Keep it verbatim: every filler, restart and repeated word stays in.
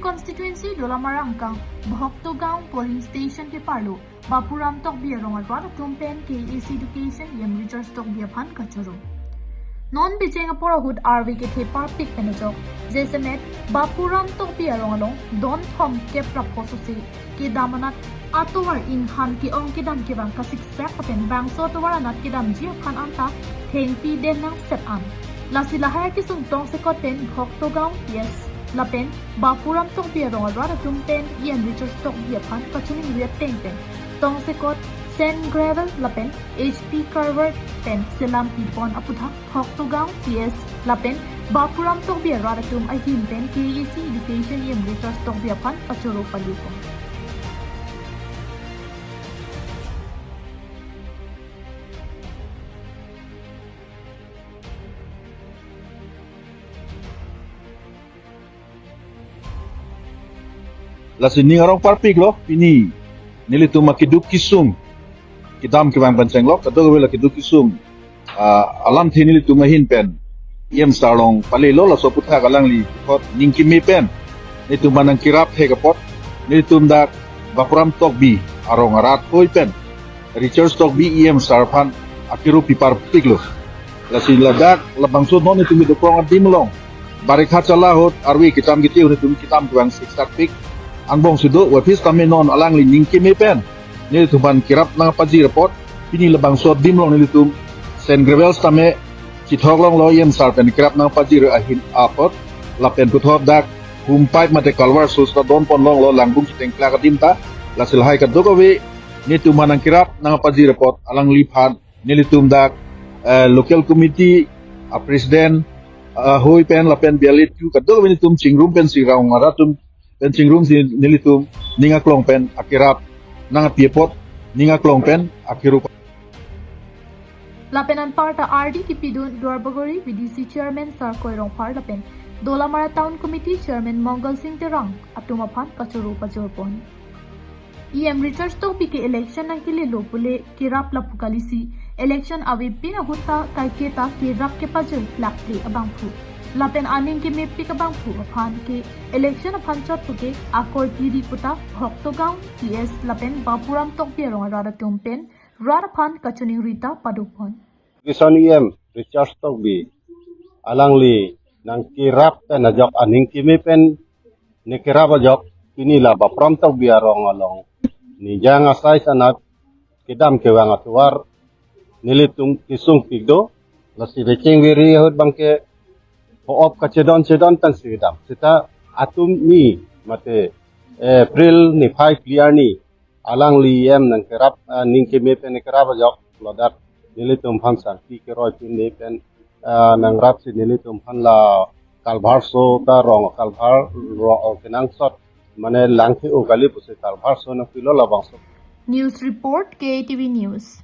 Constituency Dolamara angkang Bhoktogaon polling station keparlo Bapuram Tokbi arong arat atum pen K A A C Education E M Richard Tokbi aphan kachoro. Non bijeng apor ahut arve kethe parpik pen ajok, jasemet Bapuram Tokbi arong along don thomkep ra phososi kedam anat atovar inghan ke-ong kedam kevang kasiksak lapen bangso atovar anat kedamji aphan anta thengpi den nangset an. Lasi lahai akesung tongsekot pen Bhoktogaon P S lapen Bapuram Tokbi arong arat atum pen E M Richard Tokbi aphan kachiningri ateng pen tongsekot sand gravel lapen H P culvert pen selam pipon aputhak Bhoktogaon P S lapen Bapuram Tokbi arat atum ahin pen K A A C Education E M Richard Tokbi aphan kachoro palipo. Lasi ning arong parpiklo, pini nelitum akeduk kesung kedam kevang pen chenglok, kadokave la keduk kesung, ah, alamthe nelitum ahin pen E M sir along palelo, laso aputhak alangli puthot ning keme pen nelitum aphan nangkerap thek apot, nelitum dak Bapuram Tokbi arong arat hoi pen Richard Tokbi E M sir aphan akirup pi parpiklo. Lasi ladak labangso non nelitum kedokong adim along, barikha chala ahut arve kecham kiti ahut nelitum kedam kevang siksak pik. Angbong si do, wapis tame non alangli ning keme pen nelitum aphan kerap nangpajir apot, pini labangso adim along nelitum sand gravel tame chithok longlo, E M sir pen kerap nangpajir ahin apot, lapen puthot dak hum pipe mate culvert so seta don pon longlo, langbung chitengklak adim ta. Lasi lahai kadokave nelitum aphan nangkerap nangpajir apot alangliphan nelitum dak, eh, local committee a president, eh, hoi pen lapen B L A two kadokave nelitum chingrum pensi arong arat atum pen chingrumsi nelitum ning aklong pen akerap nangpi apot, ning aklong pen akirup. Lapen anparta ardi kipidun Duarbagori V D C Chairman Sarkoi Rongphar lapen Dolamara Town Committee Chairman Mongal Singh Terang atum aphan kachoro pajorpon. E M Richard Tokbi ke election nangkelelo pule kerap lapu kalisi, election avepin ahut ta kaiketa kerap kepajir plakple abangphu. Lapen aning kemepik abangphu aphan ke election aphan chot puke akoi piri puta Bhoktogaon P S lapen Bapuram Tokbi arong arat atum pen rat aphan kachiningri ta padopon. Kison E M Richard Tokbi alangli nangkerap pen ajok, aning keme pen nekerap ajok, pini la Bapuram Tokbi arong along nijang asai sanat kedam kevang atovar nelitum kesung pik do. Lasi vecheng veri ahut abangke ho-op kachedon chedon pensi kedam. Seta atum ni mate, eh, April niphai phli arni alangli E M nangkerap, ah, ning keme pen nekerap ajok, ladak nelitum aphan sangti keroi pin ne pen, ah, nangrapsi nelitum aphan la culvert so ta rong culvert rong kenangsot mane langthe-o kali pusi culvert so nangpilo labangso. News report, K T V News.